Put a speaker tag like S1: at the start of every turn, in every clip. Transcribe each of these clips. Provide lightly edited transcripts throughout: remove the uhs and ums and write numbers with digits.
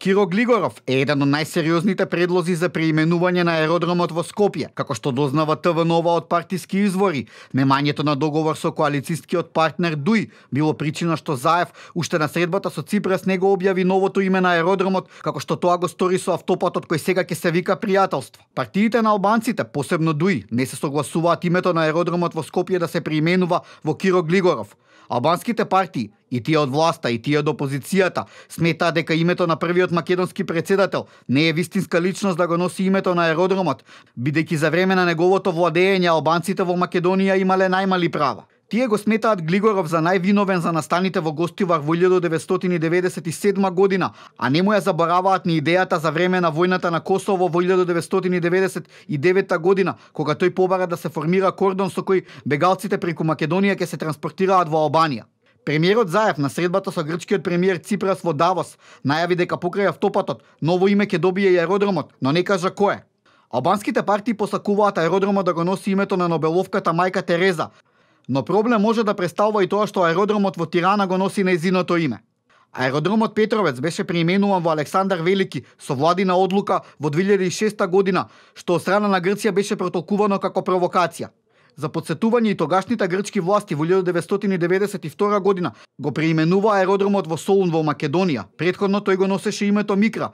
S1: Киро Глигоров е еден од најсериозните предлози за преименување на аеродромот во Скопје, како што дознава ТВ Нова од партиски извори. Немањето на договор со коалицијскиот партнер ДУИ било причина што Заев уште на средбата со Ципрас не го објави новото име на аеродромот, како што тоа го стори со автопатот кој сега ќе се вика Пријателство. Партиите на албанците, посебно ДУИ, не се согласуваат името на аеродромот во Скопје да се преименува во Киро Глигоров. Албанските партии, и тие од власта, и тие од опозицијата, сметаат дека името на првиот македонски претседател не е вистинска личност да го носи името на аеродромот, бидејќи за време на неговото владење албанците во Македонија имале најмали права. Тие го сметаат Глигоров за највиновен за настаните во Гостивар во 1997 година, а не му ја забораваат ни идејата за време на војната на Косово во 1999 година, кога тој побара да се формира кордон со кој бегалците преку Македонија ќе се транспортираат во Албанија. Премиерот Заев на средбата со грчкиот премиер Ципрас во Давос најави дека покрај автопатот ново име ќе добие и аеродромот, но не кажа кое. Албанските партии посакуваат аеродромот да го носи името на Нобеловката мајка Тереза, но проблем може да представува и тоа што аеродромот во Тирана го носи нејзиното име. Аеродромот Петровец беше преименуван во Александар Велики со владина одлука во 2006 година, што од страна на Грција беше протолкувано како провокација. За подсетување и тогашните грчки власти во 1992 година го преименува аеродромот во Солун во Македонија. Претходно тој го носеше името Микра.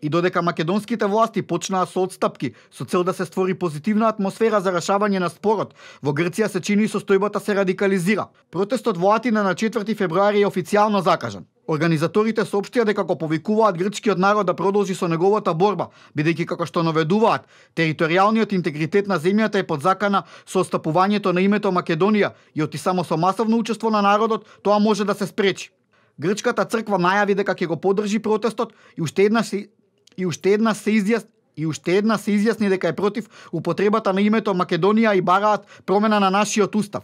S1: И додека македонските власти почнаа со отстапки со цел да се створи позитивна атмосфера за решавање на спорот, во Грција се чини состојбата се радикализира. Протестот во Атина на 4 февруари е официјално закажан. Организаторите соопштија дека го повикуваат грчкиот народ да продолжи со неговата борба, бидејќи како што наведуваат, територијалниот интегритет на земјата е под закана со отстапувањето на името Македонија и оти само со масовно учество на народот тоа може да се спречи. Грчката црква најави дека ќе го поддржи протестот и уште една се изјасни дека е против употребата на името Македонија и бараат промена на нашиот устав.